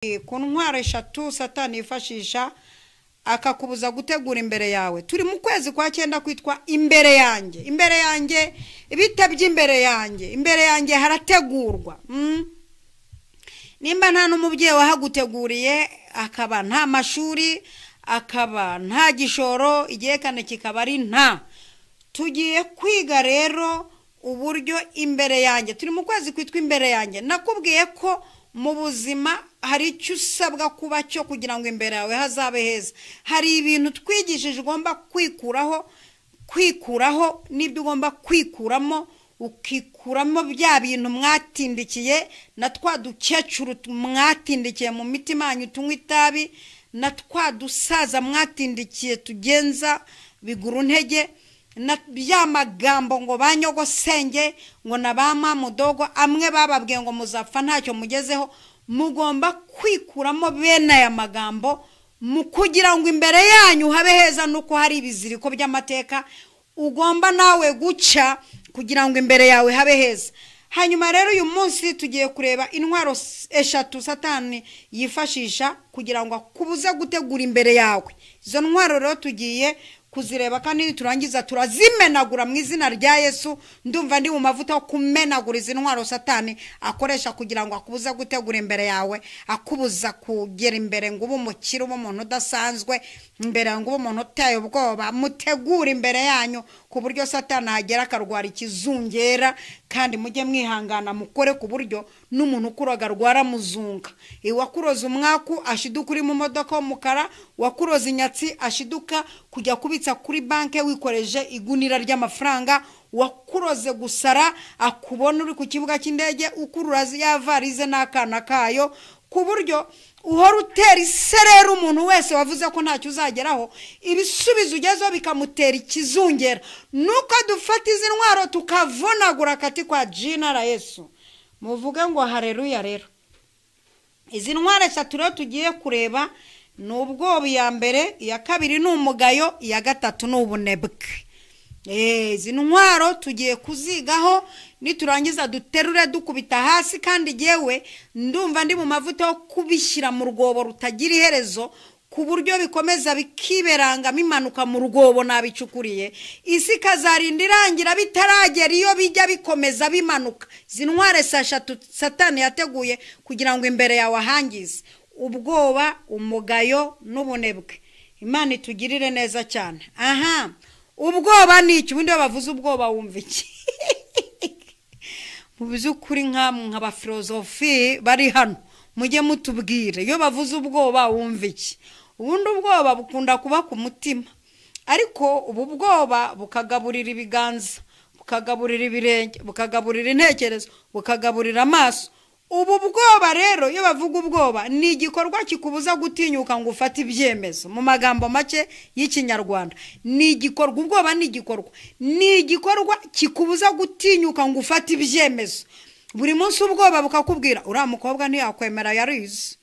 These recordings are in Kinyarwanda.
Ku ntwaro eshatu Satani yifashisha akakubuza gutegura imbere yawe. Turi mu kwezi kwa cyenda kwitwa imbere yanjye. Imbere yanjye, ibite by'imbere yanjye, imbere yanjye harategurwa. Nimba nta n'umubyeyi wahaguteguriye, akaba nta mashuri, akaba nta gishoro, igihekane kikaba ari nta. Tugiye kwiga rero uburyo imbere yanjye, turi mu kwezi kwitwa imbere yanjye. Nakubwiye ko mu buzima hari icyo usabwa kuba cyo kugira ngo imbere yawe hazabe heza. Hari ibintu twigishije ugomba kwikuraho n'ibyo ugomba kwikuramo, ukikuramo bya bintu mwatindikiye na twa dukecuru mwatindikiye mu mitima yanyu tunywa itabi, na twa dusaza mwatindikiye tugenza biguru ntege, na bya magambo ngo banyogosenge ngo na ba mamudogo amwe bababwiye ngo muzapfa ntacyo mugezeho. Mugomba kwikuramo bene aya magambo mu kugira ngo imbere yanyu habe heza, nuko hari ibiziriko by'amateka ugomba nawe guca kugira ngo imbere yawe habe heza. Hanyuma rero uyu munsi tugiye kureba intwaro eshatu Satani yifashisha kugira ngo akubuze gutegura imbere yawe. Izo ntwaro rero tugiye kuzireba kandi niturangiza turazimenagura mu izina rya Yesu. Ndumva ndi mu mavuta yo kumenagura izi ntwaro Satani akoresha kugira ngo akubuze gutegura imbere yawe, akubuza kugera imbere ngo ube umukire, ube umuntu udasanzwe, imbere ngo ube umuntu uteye ubwoba. Mutegure imbere yanyu ku buryo Satani ahagera akarwara ikizungera, kandi mujye mwihangana mukore ku buryo n'umuntu ukuroga arwara muzunga. Iwakuroza umwaku ashiduka uri mu modoka y'umukara, wakuroza inyatsi ashiduka kujya kubitsa kuri banke wikoreje igunira ry'amafaranga, wakuroze gusara akubona uri ku kibuga cy'indege ukurura ya varize n'akana kayo, ku buryo uhora utera isereri umuntu wese wavuze ko ntacyo uzageraho, ibisubizo ugezeho bikamutera ikizungera. Nuko dufata izi ntwaro tukavunagura kati kwa jina la Yesu. Muvuge ngo haleluya. Rero izi ntwaro eshatu rero tugiye kureba ni ubwoba iya mbere, iya kabiri ni umugayo, iya gatatu ni ubunebwe. Izi ntwaro tugiye kuzigaho, niturangiza duterure dukubita hasi, kandi yewe ndumva ndi mu mavuta yo kubishyira mu rwobo rutagira iherezo, ku buryo bikomeza bikiberanga bimanuka mu rwobo nabicukuriye, isi ikazarinda irangira bitaragera iyo bijya bikomeza bimanuka. Izi ntwaro eshatu Satani yateguye kugira ngo imbere yawe ahangize: ubwoba, umugayo n'ubunebwe. Imana itugirire neza cyane. Aha, ubwoba ni iki? Ubundi iyo bavuze ubwoba wumva iki? Mu by'ukuri nk'abafilozofi bari hano mujye mutubwire, iyo bavuze ubwoba wumva iki? Ubundi ubwoba bukunda kuba ku mutima, ariko ubu bwoba bukagaburira ibiganza, bukagaburira ibirenge, bukagaburira intekerezo, bukagaburira amaso. Ubu bwoba rero iyo bavuga ubwoba ni igikorwa kikubuza gutinyuka ngo ufate ibyemezo. Mu magambo make y'Ikinyarwanda ni igikorwa, ubwoba ni igikorwa, ni igikorwa kikubuza gutinyuka ngo ufate ibyemezo. Buri munsi ubwoba bukakubwira uriya mukobwa ntiyakwemera yarize,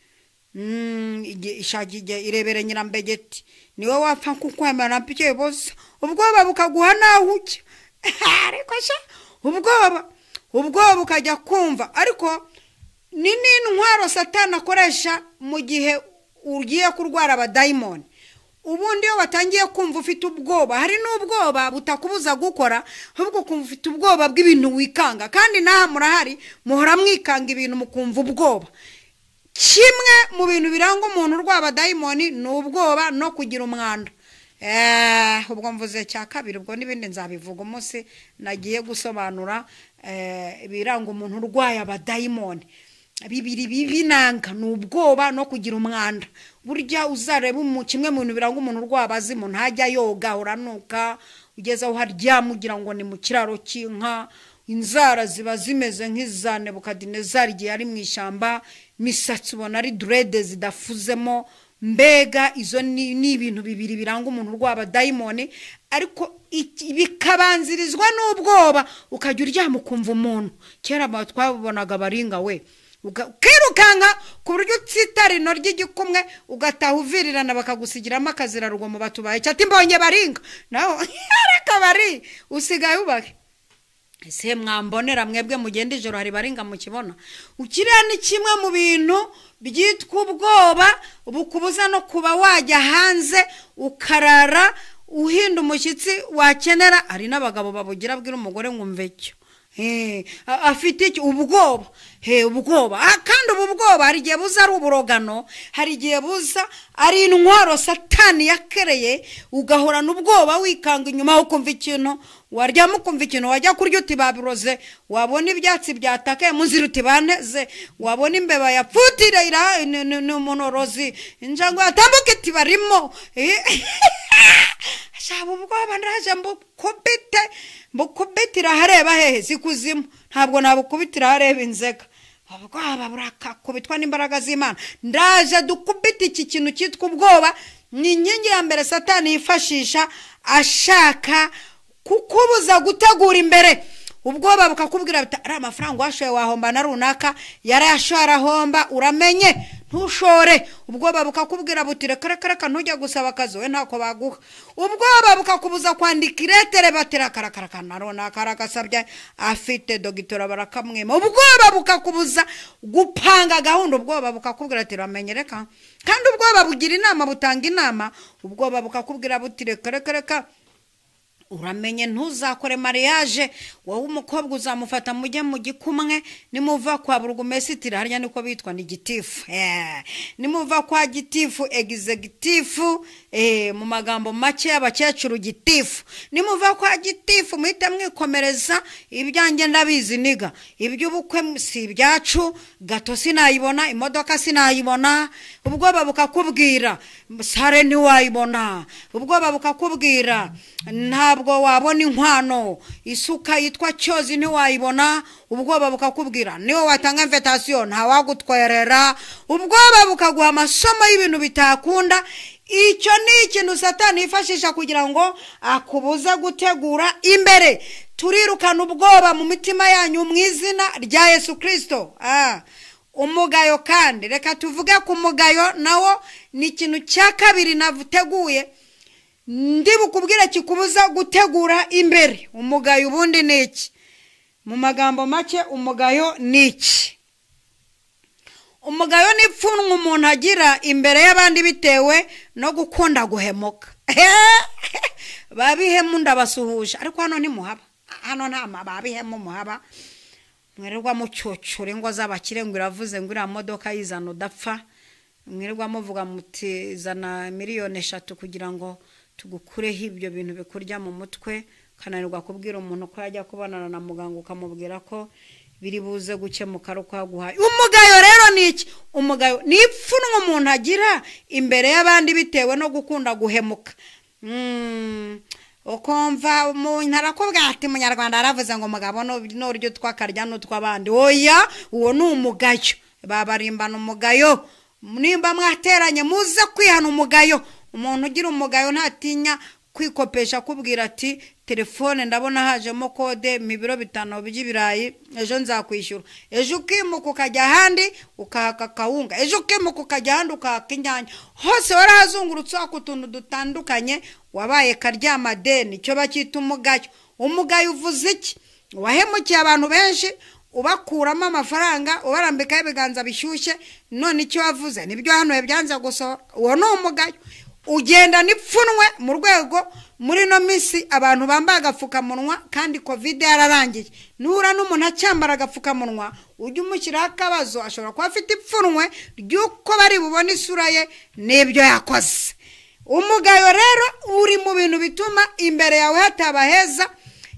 irebere nyirambegeti niwe wapfa kukwemera byibuze. Ubwoba bukaguha naho ujya. Ariko sha ubwoba bukajya kumva. Ariko ni n'intwaro Satani akoresha mu gihe ugiye kurwara abadayimoni. Ubundi iyo watangiye kumva ufite ubwoba, hari n'ubwoba butakubuza gukora, ahubwo kumva ufite ubwoba bw'ibintu wikanga. Kandi naha murahari muhora mwikanga ibintu mukumva ubwoba. Kimwe mu bintu biranga umuntu urwara abadayimoni ni ubwoba no kugira umwanda. Ubwo mvuze cya kabiri, ubwo n'ibindi nzabivuga umunsi nagiye gusobanura ibiranga umuntu urwaye abadayimoni. Bibiri bibinanga ni ubwoba no kugira umwanda. Burya uzareba kimwe mu bintu biranga umuntu urwaye abazimu, ntajya yoga, uranuka ugeze aho haryama ugira ngo ni mu kiraro cy'inka, inzara ziba zimeze nk'iza Nebukadinezari igihe ari mu ishyamba, imisatsi ubona ari dread zidafuzemo. Mbega izo ni ibintu bibiri biranga umuntu urwaye abadayimoni, ariko bikabanzirizwa n'ubwoba. Ukajya uryama ukumva umuntu, kera twabonaga baringa we, ukirukanka ku buryo utsitara ino ry'igikumwe ugataha uvirirana bakagusigiramo akazira rugomo batubaye cyati mbonye baringa nawe. Ariko bari usigaye ubahe. Ese mwambonera mwebwe mugenda ijoro hari baringa mukibona? Ukiriya ni kimwe mu bintu byitwa ubwoba bukubuza no kuba wajya hanze ukarara uhinda umushyitsi wakenera. Hari n'abagabo babugira, bwira umugore ngo umve icyo afite iki ubwoba, ubwoba. Kandi ubu bwoba hari igihe buza ari uburogano, hari igihe buza ari intwaro satani yakereye, ugahorana ubwoba wikanga inyuma, ukumva ikintu waryama, ukumva ikintu wajya kurya uti babiroze, wabona ibyatsi byatakaye munzira uti baneze, wabona imbeba yapfutire ni umunorozi, injangwe yatambuka iti barimo. Shaba ubwoba ndaje mbukubite, mbukubitira ahareba hehe? Si kuzimu, ntabwo nabukubitira ahareba inzega. Ubwoba burakakubitwa n'imbaraga z'Imana. Ndaje dukubite iki kintu cyitwa ubwoba. Ni inkingi ya mbere satani yifashisha ashaka kukubuza gutegura imbere. Ubwoba bukakubwira buti ari amafaranga washoye wahomba na runaka yarayashoye arahomba, uramenye ntushore. Ubwoba bukakubwira buti reka reka reka ntujya gusaba akazi, we ntako baguha. Ubwoba bukakubuza kwandika iretere, bati reka reka reka na runaka aragasabye afite dogitora barakamwima. Ubwoba bukakubuza gupanga gahunda. Ubwoba bukakubwira ati uramenye reka. Kandi ubwoba bugira inama, butanga inama. Ubwoba bukakubwira buti reka reka reka uramenye ntuzakore mariage, wowe umukobwa uzamufata mujye mu gikumwe, nimuva kwa burugumesitiri harya niko bitwa ni gitifu, nimuva kwa gitifu executive, mu magambo make y'abakecuru gitifu, nimuva kwa gitifu muhite mwikomereza ibyanjye ndabizi niga, iby'ubukwe si ibyacu, gato sinayibona, imodoka sinayibona. Ubwoba bukakubwira sare ntiwayibona. Ubwoba bukakubwira ntabwo wabona inkwano, isuka yitwa cyozi ntiwayibona. Ubwoba bukakubwira niwe watanga invitation ntawagutwerera. Ubwoba bukaguha amasomo y'ibintu bitakunda. Icyo ni ikintu satani yifashisha kugira ngo akubuze gutegura imbere. Turirukana ubwoba mu mitima yanyu mu izina rya Yesu Kristo. Umugayo kandi reka tuvuge ku mugayo, nawo ni ikintu cya kabiri nateguye ndi bukubwira kikubuza gutegura imbere. Umugayo ubundi ni iki? Mu magambo make umugayo ni iki? Umugayo ni ipfunwe umuntu agira imbere y'abandi bitewe no gukunda guhemuka. Babihemu ndabasuhuje, ariko hano ntimuhaba, hano nta babihemu muhaba. Mwirirwa mucyocure ngo z'abakire ngo iravuze ngo iriya modoka yizana udapfa, mwirirwa muvuga muti zana 3 miliyoni kugira ngo tugukureho ibyo bintu bikurya mu mutwe. Ukananirwa kubwira umuntu ko yajya kubonana na muganga, ukamubwira ko biri buze gukemuka ari uko yaguhaye. Umugayo rero ni iki? Umugayo ni ipfunwe umuntu agira imbere y'abandi bitewe no gukunda guhemuka. Ukumva umuntu arakubwira ati umunyarwanda aravuze ngo umugabo n'urya utwakarya n'utw'abandi. Oya, uwo ni umugayo, babarimbana umugayo. Nimba mwateranye muze kwihana umugayo. Umuntu ugira umugayo ntatinya kwikopesha, akubwira ati telefone ndabona hajemo kode mu biro 5 by'ibirayi, ejo nzakwishyura. Ejo ukimuka ukajya ahandi ukahaka akawunga, ejo ukimuka ukajya ahandi ukahaka inyanya, hose warahazungurutse waka utuntu dutandukanye, wabaye karyamadeni. Icyo bacyita umugayo. Umugayo uvuze iki? Wahemukiye abantu benshi ubakuramo amafaranga, ubarambikaho ibiganza bishyushye, none icyo wavuze nibyo hano byanze gusohora. Uwo ni umugayo. Ugenda n'ipfunwe mu rwego. Muri ino minsi abantu bambaye agapfukamunwa kandi COVID yararangiye, nuhura n'umuntu acyambara agapfukamunwa ujye umushyiraho akabazo, ashobora kuba afite ipfunwe ry'uko bari bubone isura ye n'ibyo yakoze. Umugayo rero uri mu bintu bituma imbere yawe hataba heza.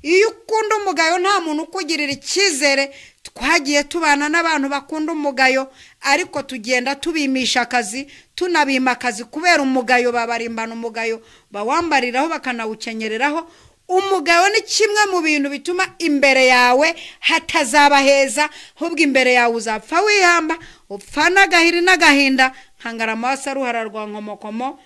Iyo ukunda umugayo nta muntu ukugirira icyizere. Twagiye tubana n'abantu bakunda umugayo, ariko tugenda tubimisha akazi, tunabima akazi kubera umugayo. Babarimbana umugayo, bawambariraho bakanawukenyereraho. Umugayo ni kimwe mu bintu bituma imbere yawe hatazaba heza, ahubwo imbere yawe uzapfa wihamba, upfa n'agahiri n'agahinda nka Ngarama ruhara rwa Nkomokomo,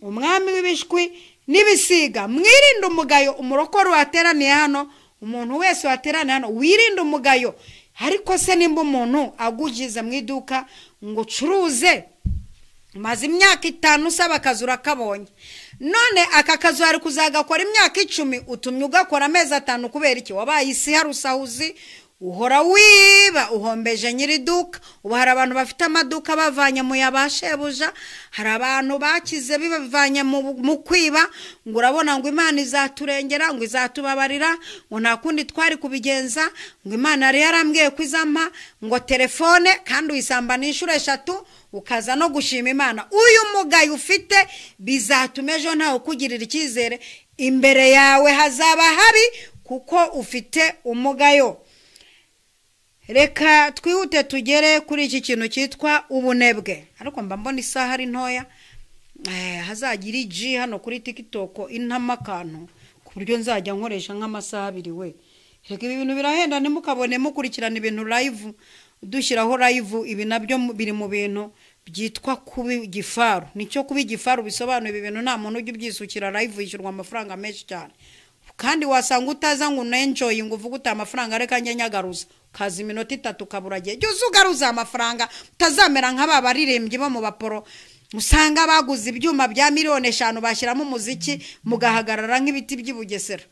umwami w'ibishwi n'ibisiga. Mwirinde umugayo. Umurokore wateraniye hano, umuntu wese wateraniye hano, wirinde umugayo. Ariko se nimba umuntu agugize mu iduka ngo ucuruze Maze imyaka 5 usaba akazi urakabonye, none aka kazi wari kuzagakora imyaka 10 utumye ugakora amezi 5 kubera iki? Wabaye isi harusahuzi, uhora wiba, uhombeje nyiriduka. Ubu hari abantu bafite amaduka bavanye mu yabashebuja, hari abantu bakize bibavanye mu kwiba, ngo urabona ngo Imana izaturengera, ngo izatubabarira, ngo nta kundi twari kubigenza, ngo Imana yari yarambwiye ko izampa ngo telefone, kandi uyisambana inshuro 3 ukaza no gushima Imana. Uyu mugayo ufite bizatuma ejo ntawe ukugirira icyizere, imbere yawe hazaba habi kuko ufite umugayo. Reka twihute tugere kuri iki kintu cyitwa ubunebwe. Ariko mba mbona isaha ari ntoya, hazagira iji hano kuri TikTok intama akantu ku buryo nzajya nkoresha nk'amasaha 2 we. Reka ibi bintu birahenda, ntimukabone mukurikirana ibintu live, dushyiraho live. Ibi nabyo biri mu bintu byitwa kuba igifaru. Nicyo kuba igifaru bisobanuye. Ibi bintu nta muntu ujya ubyisukira live, yishyurwa amafaranga menshi cyane, kandi wasanga utaza ngo unenjoye ngo uvuge uta amafaranga reka njye nyagaruza, kaza iminota 3 ukabura gihe. Jya uzugaruza amafaranga, utazamera nka ba baririmbyi bo mu baporo usanga baguze ibyuma bya miliyoni 5 bashyiramo umuziki mugahagarara nk'ibiti by'i Bugesera.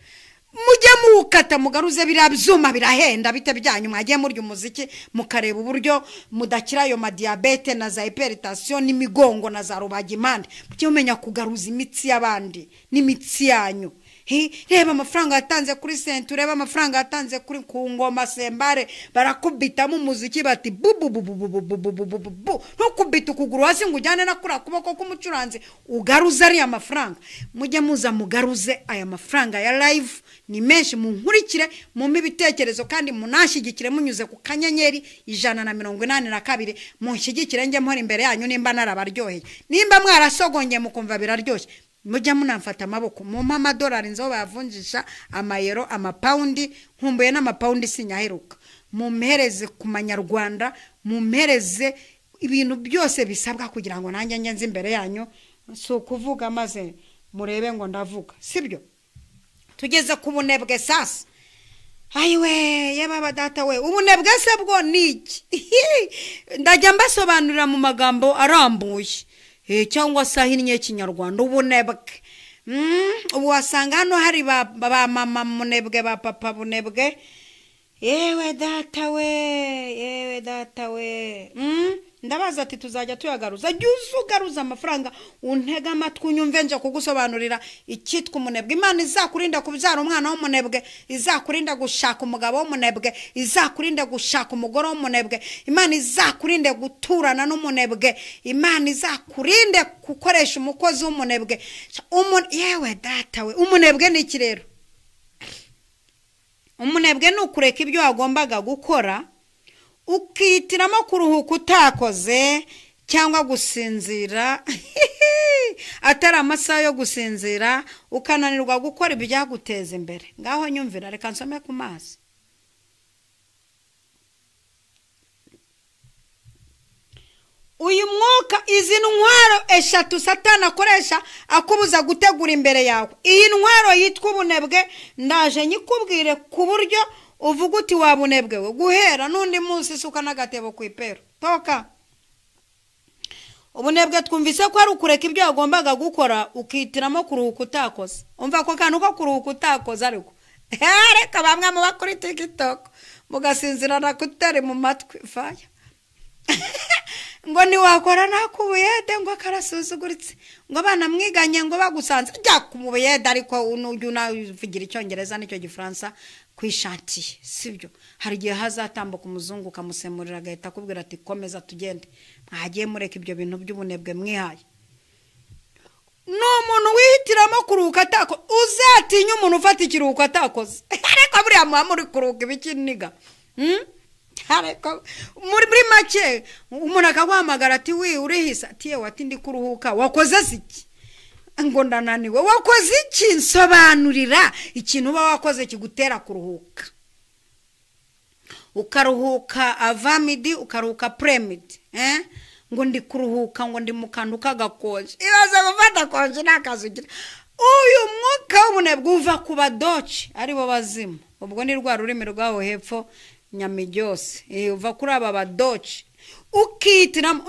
Mujye mukata mugaruze biriya byuma birahenda bite byanyu, mwagiye murya umuziki mukareba uburyo mudakira ayo madiyabete na za hypertension n'imigongo na za rubagimpande. Mujye mumenya kugaruza imitsi y'abandi n'imitsi yanyu. Reba amafaranga yatanze kuri senti, ureba amafaranga yatanze kuri ku ngoma sembare, barakubitamo umuziki bati bu bu bu bu bu bu bu bu bu bu bu, ntukubite ukuguru hasi ngo ujyane na kuriya kuboko k'umucuranzi, ugaruze ariya mafaranga. Mujye muza mugaruze aya mafaranga ya live, ni menshi. Munkurikire, mumpe ibitekerezo kandi munashyigikire munyuze ku *182 munshyigikire njye mpora imbere yanyu nimba narabaryoheye, nimba mwarasogongeye mukumva biraryoshye. Mujya munamfata amaboko, mumpe amadolari nzo bayavunjisha amayero, amapawundi, nkumbuye n'amapawundi sinyaheruka. Mumpereze ku manyarwanda, mumpereze ibintu byose bisabwa kugira ngo nanjye njye nzi imbere yanyu. Si ukuvuga maze murebe ngo ndavuga, sibyo? Tugeze ku bunebwe sasa. Ayiwe yebaba data we, ubunebwe se bwo ni iki? Ndajya mbasobanurira mu magambo arambuye cyangwa se ahinnye Kinyarwanda. Ubunebwe ubu wasanga hano hari ba mama munebwe, ba papa bunebwe. Yewe data we, yewe data we. Ndabaza ati tuzajya tuyagaruza. Jya uzugaruza amafaranga, untega amatwi unyumve nje kugusobanurira icyitwa umunebwe. Imana izakurinda kubyara umwana w'umunebwe, izakurinda gushaka umugabo w'umunebwe, izakurinda gushaka umugore w'umunebwe, Imana izakurinde guturana n'umunebwe, Imana izakurinde gukoresha umukozi w'umunebwe. Yewe data we, umunebwe ni iki rero? Umunebwe ni ukureka ibyo wagombaga gukora, ukihitiramo kuruhuka utakoze cyangwa gusinzira atari amasaha yo gusinzira, ukananirwa gukora ibyaguteza imbere. Ngaho nyumvira, reka nsome ku maso. Uyu mwuka, izi ntwaro 3 Satani akoresha akubuza gutegura imbere yawe. Iyi ntwaro yitwa ubunebwe, ndaje nyikubwire ku buryo uvuga uti wabunebwe we, guhera n'undi munsi isuka n'agatebo ku ipero toka. Ubunebwe twumvise ko ari ukureka ibyo wagombaga gukora ukihitiramo kuruhuka utakoze. Umva ko kantu ko kuruhuka utakoze, ariko reka bamwe muba kuri TikTok mugasinzirana kutari mu matwi faya ngo ntiwakora nakubuyede, ngo karasuzuguritse, ngo abana mwiganye ngo bagusanze jya ku mubuyede. Ariko ujya unavugira icyongereza n'icyo gifaransa kwishantiye, sibyo? Hari igihe hazatambuka umuzungu ukamusemurira agahita akubwira ati komeza tugende. Mwagiye mureka ibyo bintu by'ubunebwe mwihaye. Ni umuntu wihitiramo kuruhuka atakoze. Uzatinya umuntu ufata ikiruhuko atakoze. Ariko buriya muba muri kuruhuka ibikiniga. Muri make umuntu akaguhamagara ati wi urihisa, ati yewe ati ndi kuruhuka, wakoze iki? Ngo ndananiwe. Wakoze iki? Nsobanurira ikintu uba wakoze kigutera kuruhuka. Ukaruhuka avamidi, ukaruhuka premidi, ngo ndi kuruhuka, ngo ndi mu kantu k'agakonje. Ibaze gufata konje nta kazi ugira. Uyu mwuka w'ubunebwe uva ku badoci aribo bazimu. Ubwo ni rwa rurimi rwabo hepfo nyamiryose. Uva kuri aba badoci. Ukihitiramo,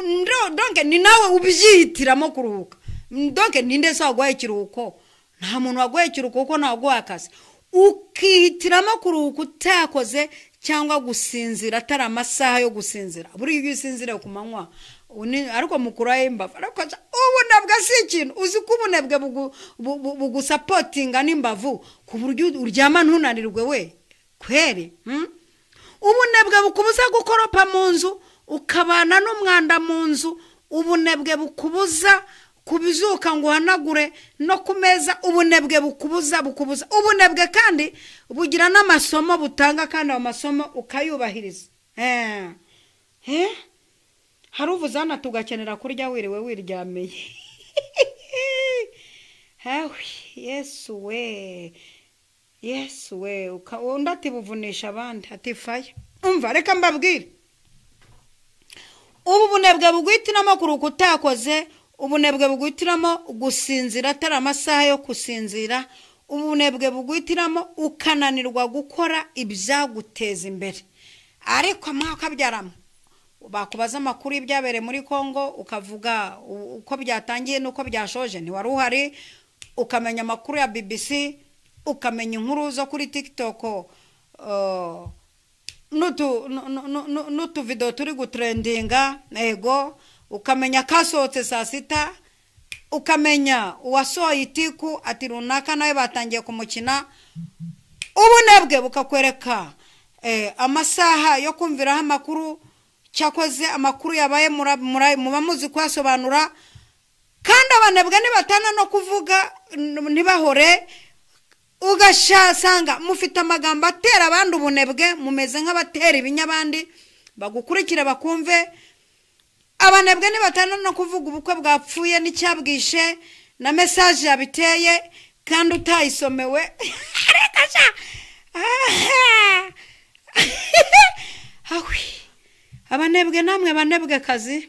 donc ni nawe ubyihitiramo kuruhuka. Donc ninde se waguhaye ikiruhuko? Nta muntu waguhaye ikiruhuko kuko ntaguhaye akazi. Ukihitiramo kuruhuka utakoze cyangwa gusinzira atari amasaha yo gusinzira. Buriya iyo usinziriye ku manywa ariko mukuraho imbavu, ariko ubunebwe si ikintu. Uzi ko ubunebwe bugusapotinga n'imbavu ku buryo uryama ntunanirwe we kweri. Ubunebwe bukubuza gukoropa mu nzu, ukabana n'umwanda mu nzu. Ubunebwe bukubuza kubizuka ngo uhanagure no ku meza. Ubunebwe bukubuza. Ubunebwe kandi bugira n'amasomo butanga, kandi ayo masomo ukayubahiriza. Hari uvuze hano tugakenera kurya wiriwe wiryamiye. Yesu we, Yesu we, undi ati buvunisha abandi, ati faya. Umva reka mbabwire, ubu bunebwe buguhitiramo kuruhuka utakoze, ubunebwe buguhitiramo gusinzira atari amasaha yo gusinzira, ubunebwe buguhitiramo ukananirwa gukora ibyaguteza imbere. Ariko mwakabyaramo bakubaza amakuru y'ibyabereye muri Kongo, ukavuga uko byatangiye n'uko byashoje, ntiwari uhari. Ukamenya amakuru ya BBC, ukamenya inkuru zo kuri TikTok, n'utuvido turi gutrendinga, ego, ukamenya kasohotse saa sita, ukamenya uwasohoye itiku ati runaka nawe batangiye kumukina. Ubunebwe bukakwereka amasaha yo kumviraho amakuru, cyakoze amakuru yabaye muba muzi kuyasobanura. Kandi abanebwe nibatana no kuvuga ntibahore, ugasanga mufite amagambo atera abandi ubunebwe, mumeze nk'abatera ibinyabandi bagukurikira bakumve. Abanebwe nibatana no kuvuga ubukwe bwapfuye n'icyabwishe na message yabiteye kandi utayisomewe. Reka sha, abanebwe namwe banebwe kazi,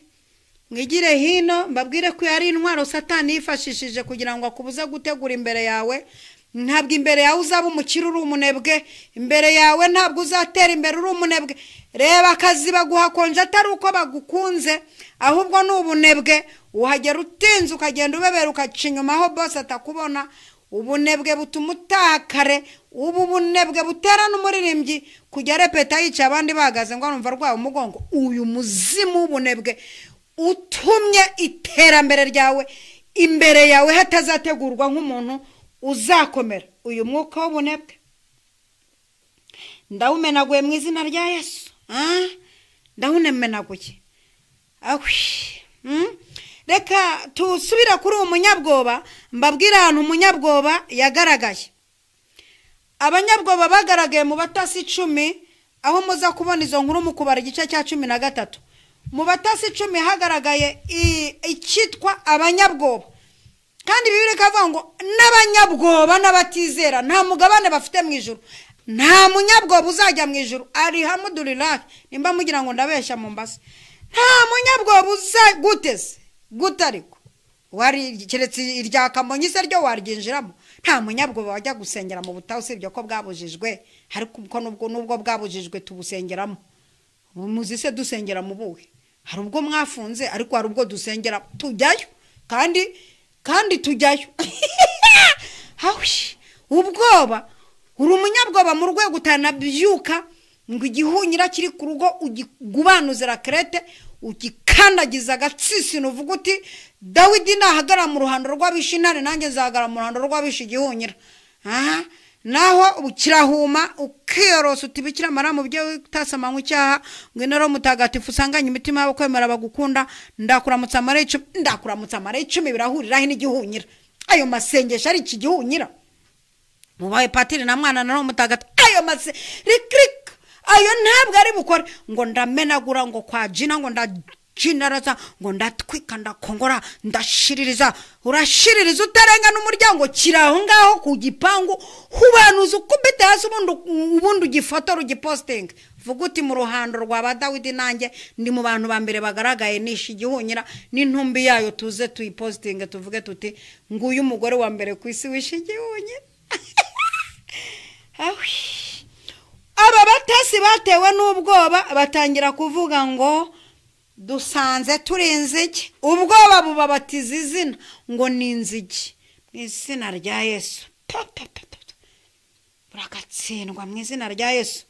mwigire hino mbabwire ko yari intwaro Satani yifashishije kugira ngo akubuze gutegura imbere yawe. Ntabwo imbere yawe uzaba umukire uri umunebwe, imbere yawe ntabwo uzatera imbere uri umunebwe. Reba akazi baguha konje atari uko bagukunze, ahubwo ni ubunebwe. Uhagera utinze ukagenda ubebera ukaca inyuma aho bose atakubona. Ubunebwe butuma utaha kare. Ubu bunebwe butera n'umuririmbyi kujya repeta yica abandi bahagaze ngo arumva arwaye umugongo. Uyu muzimu w'ubunebwe utumye iterambere ryawe imbere yawe hatazategurwa nk'umuntu uzakomera. Uyu mwuka w'ubunebwe ndawumenaguye mu izina rya Yesu. Ndawumenaguye. Reka tusubira kuri uwo munyabwoba, mbabwire ahantu umunyabwoba yagaragaye. Abanyabwoba bagaragaye mu Batasi 10, aho muza kubona izo nkuru mu Kubara igice cya 13. Mu Batasi 10 hagaragaye icyitwa abanyabwoba. Kandi Bibiliya ikavuga ngo n'abanyabwoba n'abatizera nta mugabane bafite mu ijuru. Nta munyabwoba uzajya mu ijuru. Alhamdulillah, nimba mugira ngo ndabeshya mumbase. Nta munyabwoba uzaguteze gute, ariko wari keretse irya Kamonyi se ryo waryinjiramo. Nta munyabwoba wajya gusengera mu butayu, usibye ko bwabujijwe, ariko nubwo bwabujijwe tubusengeramo. Muzi se dusengera mu buhe? Hari ubwo mwafunze, ariko hari ubwo dusengera tujyayo, kandi tujyayo. Ubwoba, uri umunyabwoba mu rwego utanabyuka ngo igihunyira kiri ku rugo ugigubanuze rakerete, ugikandagiza agatsisino, uvuga uti Dawidi nahagara mu ruhando rw'abishe intare, nanjye nzahagara mu ruhando rw'abishe igihunyira. Naho kirahuma ukiyorosa uti Bikira Mariya mubyeyi utasamanywe icyaha, ngwino Roho Mutagatifu usanganye imitima yabo kwemera bagukunda, ndakuramutsa Mariya icumi, ndakuramutsa Mariya icumi, birahuriraho n'igihunyira. Ayo masengesho ari iki gihunyira? Mubaye patiri na mwana na Roho Mutagatifu, ayo mase rikrik, ayo ntabwo ari bukore. Ngo ndamenagura, ngo kwa jina, ngo ndajinaraza, ngo ndatwika, ndakongora, ndashiririza. Urashiririza utarenga n'umuryango, kiri aho ngaho ku gipangu, hubanuza ukubita hasi, ubundi ugifotora ugipostinga. Vuga uti mu ruhando rwa ba Dawidi nanjye ndi mu bantu ba mbere bagaragaye nishe igihunyira, n'intumbi yayo tuze tuyipostinge, tuvuge tuti nguyu umugore wa mbere ku isi wishe igihunyira. Aba batasi batewe n'ubwoba batangira kuvuga ngo Dusanze turi inzige. Ubwoba bubabatiza izina ngo ni inzige. Mu izina rya Yesu. Buragatsindwa mu izina rya Yesu.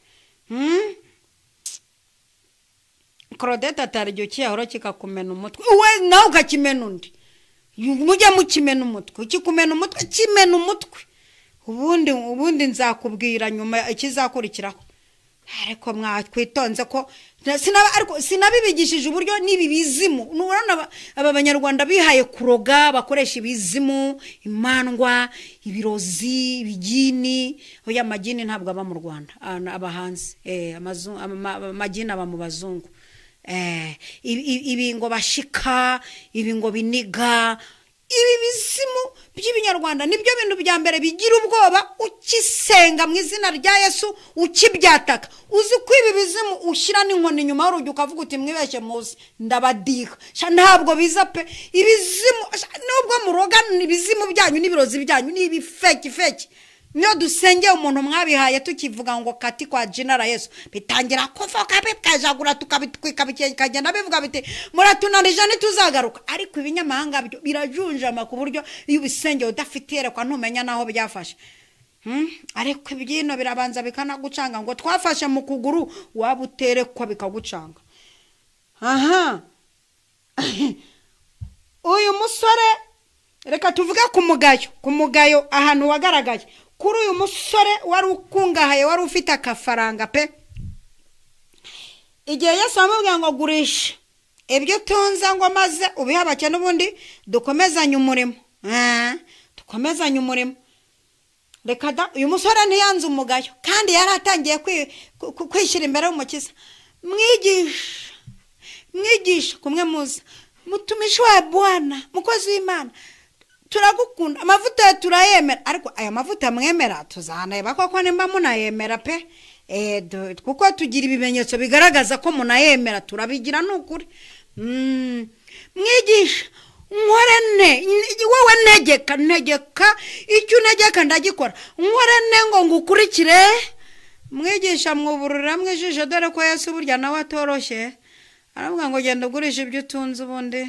Claudette atari ukiyahora kikakumena umutwe. Uwe nawe ukakimena undi. Mujya mukimena umutwe. Ukikumena umutwe, kimena umutwe. Ubundi nzakubwira nyuma ikizakurikiraho. Ariko mwatwitonze ko sinabibigishije uburyo nibi bizimu. Nurana aba banyarwanda bihaye kuroga, bakoresha ibizimu, imandwa, ibirozi, ibigini. Oya amagini ntabwo aba mu Rwanda, aba hanze. Amagini aba mu bazungu. Ibi ngo bashika, ibi ngo biniga, ibi bizimu by'ibinyarwanda nibyo bintu bya mbere bigira ubwoba. Ukisenga mu izina rya Yesu ukibyataka, uzi ko ibi bizimu ushyira n'inkoni inyuma y'urugi ukavuga uti mwibeshye muzi ndabadiha. Ntabwo biza pe. Ibizimu nubwo muroga, ibizimu byanyu n'ibirozi byanyu ni ibifeki feki. Niyo dusengeye umuntu mwabihaye tukivuga ngo kati kwa jina la Yesu, bitangira kuvuga bikajagura, tukabitwika bikagenda bivuga biti muratunanije ntituzagaruka. Ariko ibinyamahanga byo birajunjama ku buryo iyo ubisengeye udafite iyerekwa ntumenya naho byafashe. Ariko ibyino birabanza bikanagucanga ngo twafashe mu kuguru, waba uterekwa bikagucanga. Aha uyu musore, reka tuvuge ku mugayo ahantu wagaragaye. Kuri uyu musore wari ukungahaye, wari ufite akafaranga pe. Igihe Yesu amubwira ngo gurisha ibyo utunze ngo maze ubihe abakene, ubundi dukomezanye umurimo. Dukomezanye umurimo. Reka da, uyu musore ntiyanze umugayo, kandi yari atangiye kwishyira imbere y'Umukiza. Mwigisha kumwe muza, mutumishi wa Bwana, mukozi w'Imana, turagukunda, amavuta turayemera. Ariko aya mavuta mwemera tuzaneba koko nimba munayemera pe. Kuko tugira ibimenyetso bigaragaza ko munayemera, turabigira nukuri. Mwigisha nkore ne, wowe ntegeka icyo untegeka ndagikora, nkore ne ngo ngukurikire. Mwigisha mwuburura mwijisho, dore ko Yesu burya nawe atoroshye. Aravuga ngo genda ugurisha ibyo utunze ubundi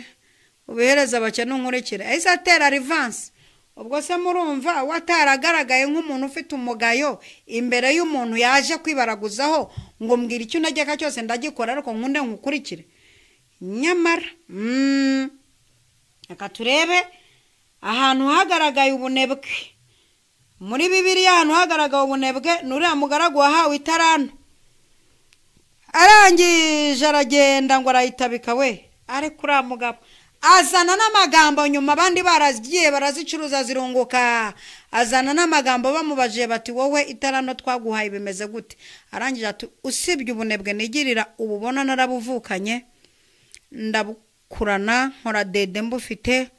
ubihereza abakene unkurikire. Ahise atera rivansi. Ubwo se murumva wataragaragaye nk'umuntu ufite umugayo imbere y'umuntu yaje kwibaraguzaho ngo mbwira icyo untegeka cyose ndagikora, ariko nkunde nkukurikire. Nyamara reka turebe ahantu hagaragaye ubunebwe muri Bibiliya. Ahantu hagaragaye ubunebwe ni uriya mugaragu wahawe itaranto, arangije aragenda ngo arayitabika we. Ariko uriya mugabo azana n'amagambo nyuma, abandi baragiye barazicuruza zirunguka. Azana n'amagambo bamubajije bati wowe itaranto twaguhaye bimeze gute? Arangije ati usibye ubunebwe nigirira ububona narabuvukanye, ndabukurana, nkora dede mbufite,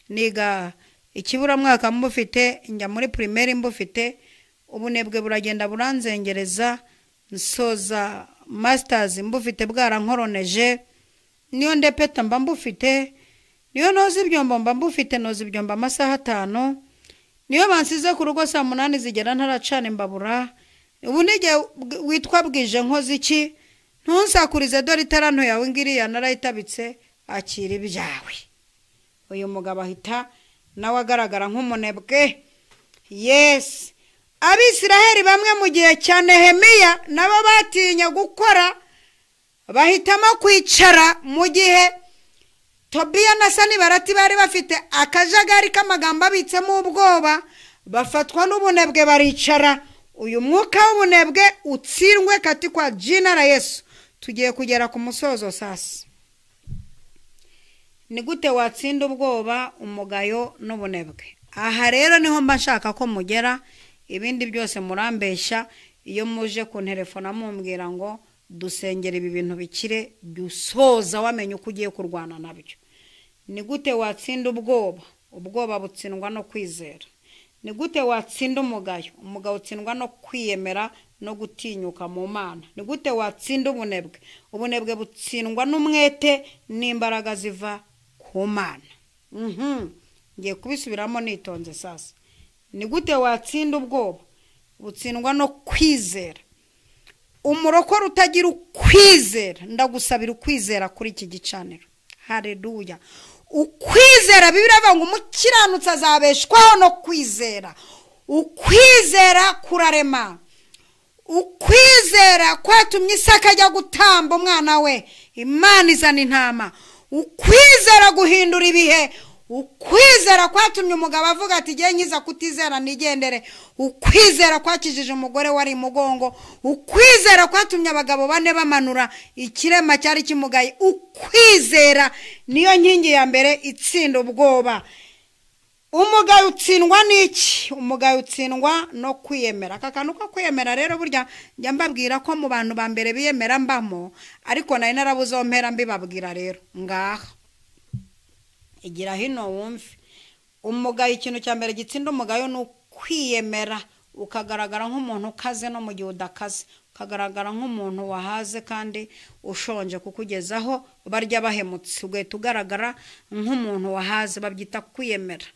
niga ikiburamwaka mbufite, njya muri primaire mbufite, ubunebwe buragenda buranzengereza, nsoza masters mbufite bwarankoroneje, niyo ndepeta mba mbufite, niyo noza ibyombo mba mbufite, noza ibyombo amasaha 5, niyo bansize ku rugo saa 8 zigera ntaracana imbabura. Ubu n'igihe witwa bwije nkoze iki? Ntunsakurize, dore itaranto yawe ngiriya narayitabitse, akira ibyawe. Uyu mugabo ahita nawe agaragara nk'umunebwe. Yes, Abisiraheli bamwe mu gihe cya Nehemiya nabo batinya gukora, bahitamo kwicara. Mu gihe Tobiya na Sanibalati bari bafite akajagari k'amagambo abitsemo ubwoba, bafatwa n'ubunebwe baricara. Uyu mwuka w'ubunebwe utsindwe kati kwa jina la Yesu. Tugiye kugera ku musozo sasa. Ni gute watsinda ubwoba, umugayo n'ubunebwe? Aha rero niho mba nshaka ko mugera. Ibindi byose murambeshya iyo muje kunterefona mumbwira ngo dusengera ibi bintu bikire, dusoza wamenye uko ugiye kurwana nabyo. Ni gute watsinda ubwoba? Ubwoba butsindwa no kwizera. Ni gute watsinda umugayo? Umugayo utsindwa no kwiyemera no gutinyuka mu Mana. Ni gute watsinda ubunebwe? Ubunebwe butsindwa n'umwete n'imbaraga ziva ku Mana. Ngiye kubisubiramo nitonze sasa. Ni gute watsinda ubwoba? Butsindwa no kwizera. Umurokore utagira ukwizera, ndagusabira ukwizera kuri iki gicaniro. Haleluya. Ukwizera, Bibiliya iravuga ngo umukiranutsi azabeshwaho no kwizera. Ukwizera kurarema. Ukwizera kwatumye Isaka ajya gutamba umwana we, Imana izana intama. Ukwizera guhindura ibihe. Ukwizera kwatumye umugabo avuga ati igihe nkiza kutizera nigendere. Ukwizera kwakijije umugore wari mugongo. Ukwizera kwatumye abagabo bane bamanura ikirema cyari kimugaye. Ukwizera niyo nkingi ya mbere itsinda ubwoba. Umugayo utsindwa n'iki? Umugayo utsindwa no kwiyemera. Aka kantu ko kwiyemera rero burya njya mbabwira ko mu bantu ba mbere biyemera mbamo, ariko nari narabuze aho mpera mbibabwira. Rero ngaha igira hino wumve. Umugayo, ikintu cya mbere gitsinda umugayo ni ukwiyemera, ukagaragara nk'umuntu ukaze no mu gihe udakaze, ukagaragara nk'umuntu wahaze kandi ushonje, kukugezaho barya bahemutse, ugahita ugaragara nk'umuntu wahaze. Babyita kwiyemera.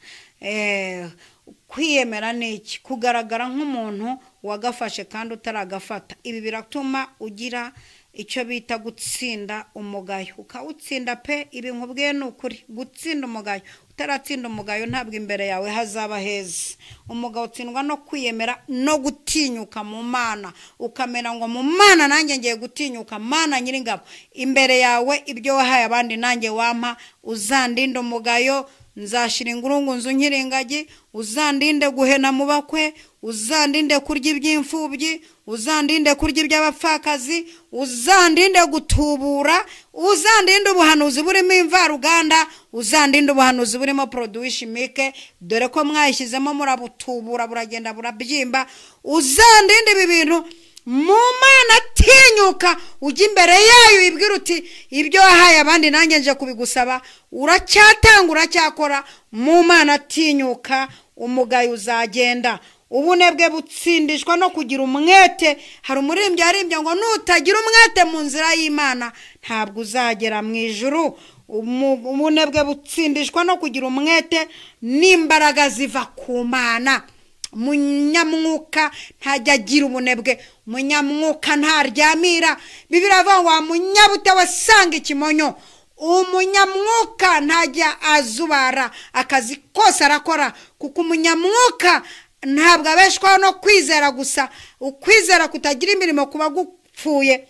Kwiyemera ni iki? Kugaragara nk'umuntu wagafashe kandi utaragafata. Ibi biratuma ugira icyo bita gutsinda umugayo, ukawutsinda pe. Ibi nkubwiye ni ukuri, gutsinda umugayo. Utaratsinda umugayo ntabwo imbere yawe hazaba heza. Umugayo utsindwa no kwiyemera no gutinyuka mu Mana, ukamera ngo mu Mana nanjye ngiye gutinyuka, Mana nyiringabo imbere yawe ibyo wahaye abandi nanjye wampa. Uzandinde umugayo, nzashira ingurungu nzu nkiringagi. Uzandinde guhena mu bakwe, uzandinde kurya iby'imfubyi, uzandinde kurya iby'abapfakazi, uzandinde gutubura, uzandinde ubuhanuzi burimo imvaruganda, uzandinde ubuhanuzi burimo produit chimique, dore ko mwayishyizemo murabutubura buragenda burabyimba. Uzandinde ibi bintu mu Mana, tinyuka ujya imbere yayo wibwira uti ibyo wahaye abandi nanjye nje kubigusaba. Uracyatanga, uracyakora mu Mana, tinyuka, umugayo uzagenda. Ubunebwe butsindishwa no kugira umwete. Hari umuririmbyi yaririmbye ngo nutagira umwete mu nzira y'Imana ntabwo uzagera mu ijuru. Ubunebwe butsindishwa no kugira umwete n'imbaraga ziva ku Mana. Munyamwuka ntajya agira ubunebwe, munyamwuka ntaryamira. Bibiliya iravuga ngo wa munyabute wasanga ikimonyo. Umunyamwuka ntajya azubara, akazi kose arakora, kuko umunyamwuka ntabwo abeshwaho no kwizera gusa. Ukwizera kutagira imirimo kuba gupfuye.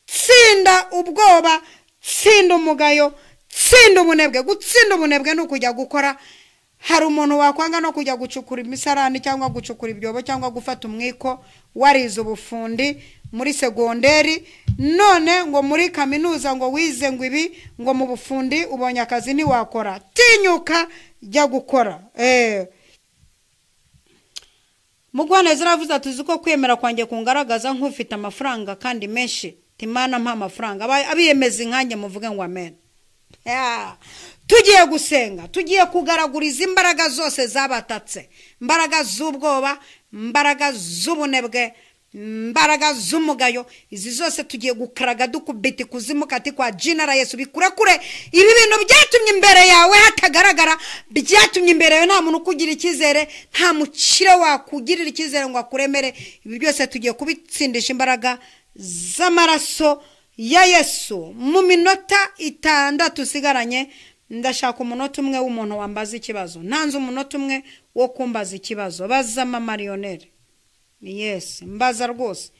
Tsinda ubwoba, tsinda umugayo, tsinda ubunebwe. Gutsinda ubunebwe ni ukujya gukora. Hari umuntu wakwanga no kujya gucukura imisarani cyangwa gucukura ibyobo cyangwa gufata umwiko, warize ubufundi muri segonderi, none ngo muri kaminuza ngo wize ngo ibi, ngo mu bufundi ubonye akazi ntiwakora. Tinyuka, jya gukora. Mugwaneza aravuze ati uzi ko kwemera kwanjye kungaragaza nk'ufite amafaranga kandi menshi. Imana mpa amafaranga. Abiyemeza inkanjye muvuge ngo amen. Tugiye gusenga, tugiye kugaraguriza imbaraga zose zabatatse, imbaraga z'ubwoba, imbaraga z'ubunebwe, imbaraga z'umugayo. Izi zose tugiye gukaraga dukubita ikuzimu kati kwa jina la Yesu. Bikurekure ibi bintu byatumye imbere yawe hatagaragara, byatumye imbere yawe nta muntu ukugira icyizere, nta mukire wakugirira icyizere ngo akuremere. Ibi byose tugiye kubitsindisha imbaraga z'amaraso ya Yesu. Mu minota 6 usigaranye, ndashaka umunota umwe w'umuntu wambaza ikibazo. Ntanze umunota umwe wo kumbaza ikibazo. Baza mama-marionere. Yes, mbaza rwose.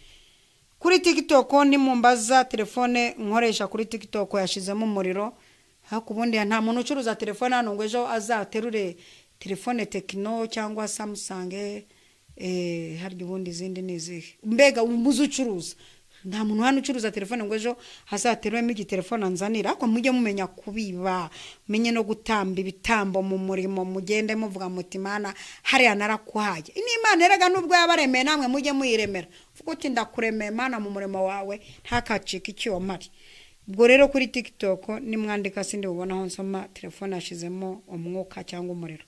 Kuri TikTok ntimumbaza, telefone nkoresha kuri TikTok yashizemo umuriro. Ariko ubundi nta muntu ucuruza telefone hano ngo ejo azaterure telefone Tecno cyangwa Samsung, harya ubundi izindi ni izihe? Mbega umuzi ucuruza. Nta muntu hano ucuruza telefone ngo ejo hazateruremo igitelefone anzanira. Ariko mujye mumenya kubiba, menye no gutamba ibitambo mu murimo, mugende muvuga muti Mana hariya narakuhaye. N'Imana erega nubwo yabaremeye namwe mujye muyiremera. Uvuga uti ndakuremeye Mana mu murimo wawe, ntakacike icyo mpari. Ubwo rero kuri TikTok nimwandika sindi bubona aho nsoma telefone yashizemo umwuka cyangwa umuriro.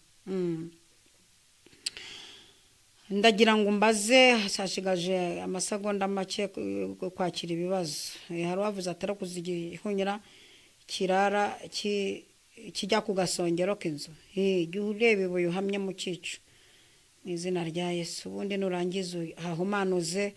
Ndagira ngo mbaze, hashigaje amasegonda make kwakira ibibazo. Hari uwavuze atari kuzigihunyira kirara kijya ku gasongero k'inzu. Jya ureba ibuye uhamye mu cyico mu izina rya Yesu. Ubundi nurangiza hahumanuze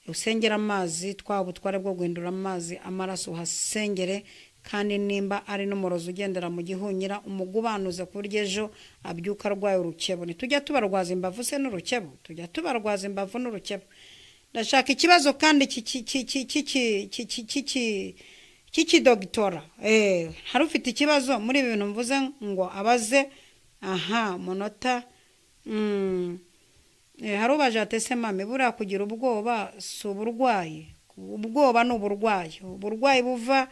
Usengera amazi, twaba ubutware bwo guhindura amazi amaraso, uhasengere. Kandi nimba ari n'umurozi ugendera mu gihunyira, umugubanuze ku buryo ejo abyuka arwaye urukebo. Ntitujya tubarwaza imbavu se n'urukebo? Tujya tubarwaza imbavu n'urukebo. Ndashaka ikibazo kandi cy'ikidogitora. Hari ufite ikibazo muri ibi bintu mvuze ngo abaze? Aha munota. Hari ubaje ati ese mame, buriya kugira ubwoba si uburwayi? Ubwoba ni uburwayi. Uburwayi buva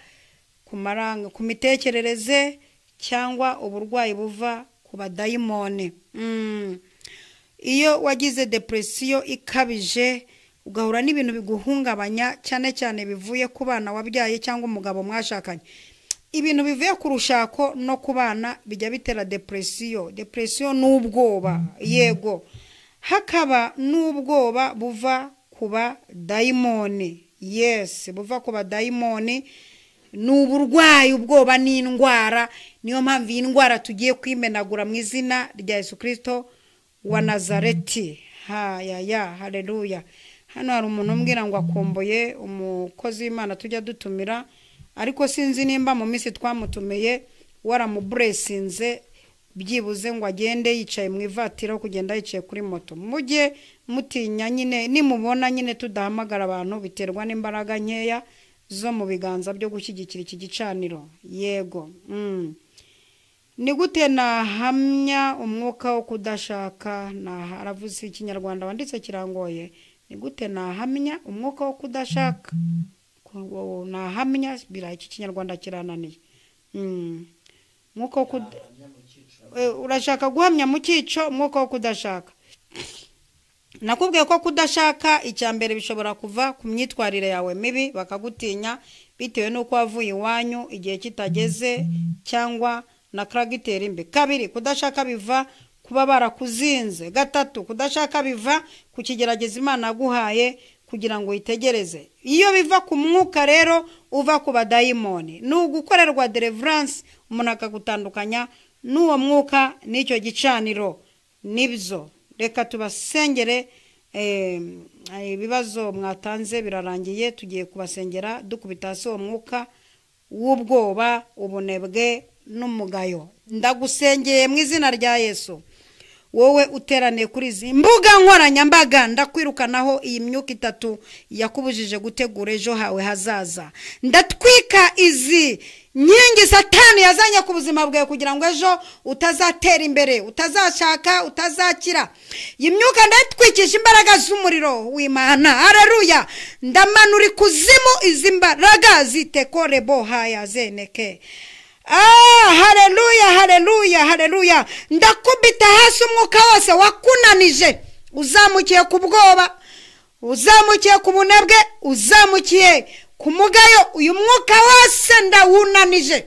ku maranga, ku mitekerereze, cyangwa uburwayi buva ku badayimoni. Iyo wagize depresiyo ikabije, ugahura n'ibintu biguhungabanya, cyane cyane bivuye ku bana wabyaye cyangwa umugabo mwashakanye, ibintu bivuye ku rushako no ku bana bijya bitera depresiyo. Depresiyo ni ubwoba, yego. Hakaba n'ubwoba buva ku badayimoni. Yes, buva ku badayimoni ni uburwayi. Ubwoba ni indwara. Niyo mpamvu iyi ndwara tugiye kwimenagura mu izina rya Yesu Kirisito wa Nazareti. Ha ya ya, haleluya. Hano hari umuntu umbwira ngo akomboye umukozi w'Imana tujya dutumira, ariko sinzi nimba mu minsi twamutumiye waramuburesinze byibuze ngo agende yicaye mu ivatiri aho kugenda yicaye kuri moto. Mujye mutinya nyine, nimubona nyine tudahamagara abantu, biterwa n'imbaraga nkeya zo mu biganza byo gushyigikira iki gicaniro. Yego. Ni gute nahamya umwuka wo kudashaka? Aravuze ikinyarwanda wanditse kirangoye. Ni gute nahamya umwuka wo kudashaka? Nahamya birayi, iki kinyarwanda kirananiye. Umwuka wo urashaka guhamya mu cyico umwuka wo kudashaka. Nakubwiye ko kudashaka, icya mbere bishobora kuva ku myitwarire yawe mibi, bakagutinya bitewe n'uko wavuye iwanyu igihe kitageze cyangwa na karagiteri mbi. Kabiri, kudashaka biva kuba barakuzinze. Gatatu, kudashaka biva ku kigerageza Imana yaguhaye kugira ngo uyitegereze. Iyo biva ku mwuka rero uva ku badayimoni, ni ugukorerwa deliverance, umuntu akagutandukanya n'uwo mwuka n'icyo gicaniro. Nibyo, reka tubasengere. Ibibazo mwatanze birarangiye, tugiye kubasengera dukubita hasi uwo mwuka w'ubwoba, ubunebwe n'umugayo. Ndagusengeye mu izina rya Yesu. Wowe uteraniye kuri izi mbuga nkoranyambaga, ndakwirukanaho iyi myuka itatu yakubujije gutegura ejo hawe hazaza. Ndatwika izi nkingi Satani yazanye ku buzima bwawe kugira ngo ejo utazatera imbere, utazashaka, utazakira. Iyi myuka ndatwikisha imbaraga z'umuriro w'Imana. Haleluya. Ndamanura ikuzimu izi mbaraga zitekorebo haya zeneke. Haleluya, haleluya, haleluya. Ndakubita hasi umwuka wose wakunanije, uzamukiye ku bwoba, uzamukiye ku bunebwe, uzamukiye ku mugayo. Uyu mwuka wose ndawunanije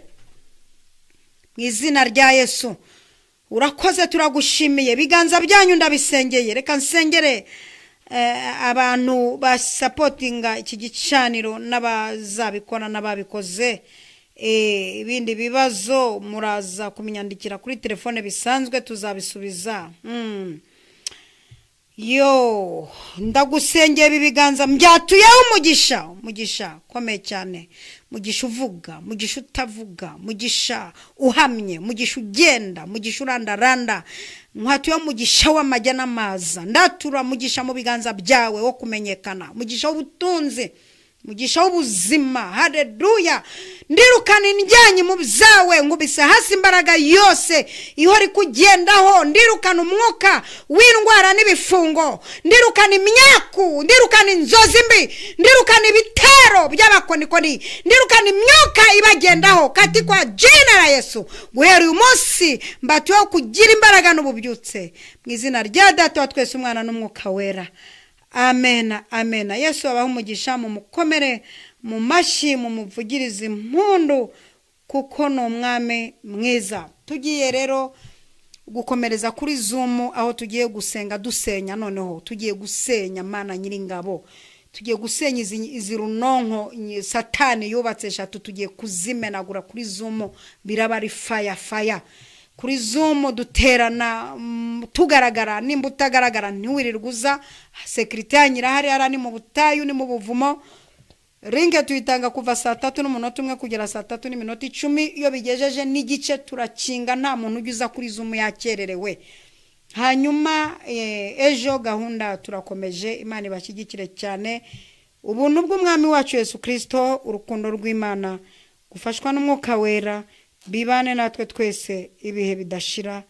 mu izina rya Yesu. Urakoze, turagushimiye. Ibiganza byanyu ndabisengeye. Reka nsengere abantu basapotinga iki gicaniro n'abazabikora n'ababikoze. Ibindi bibazo muraza kumenyandikira kuri telefone bisanzwe, tuzabisubiza. Yo, ndagusengeye ibi biganza mbyatuyeho umugisha, umugisha ukomeye cyane, mugisha uvuga, mugisha utavuga, mugisha uhamye, mugisha ugenda, mugisha urandaranda. Nkwatuyeho umugisha w'amajya n'amaza. Ndatura mugisha mu biganza byawe wo kumenyekana, mugisha w'ubutunzi, mugisha w'ubuzima. Haleluya. Ndirukana indyanyi mu byawe, nkubise hasi imbaraga yose ihora ikugendaho. Ndirukana umwuka w'indwara n'ibifungo, ndirukana imyaku, ndirukana inzozi mbi, ndirukana ibitero by'abakonikoni, ndirukana imyuka ibagendaho katika jina la Yesu. Guhera uyu munsi mbatuyeho kugira imbaraga n'ububyutse mu izina rya Data wa twese, Umwana n'Umwuka Wera. Amena, amena. Yesu abahe umugisha, mumukomere mu mashyi, mumuvugirize impundu, kuko ni umwami mwiza. Tugiye rero gukomereza kuri Zoom, aho tugiye gusenga dusenya. Noneho tugiye gusenya Mana Nyiringabo, tugiye gusenya izi runonko Satani yubatse eshatu, tugiye kuzimenagura kuri Zoom. Biraba ari fire fire. Kuri Zoom duterana tugaragara, nimba utagaragara ntiwirirwe uza, sécurité yanyu irahari. Hariya ni mu butayu, ni mu buvumo. Link tuyitanga kuva 3:01 kugera 3:10. Iyo bigejeje n'igice turakinga, nta muntu ujya uza kuri Zoom yakererewe. Hanyuma ejo gahunda turakomeje. Imana ibashyigikire cyane. Ubuntu bw'Umwami wacu Yesu Kirisito, urukundo rw'Imana, gufashwa n'Umwuka Wera bibane natwe twese ibihe bidashira.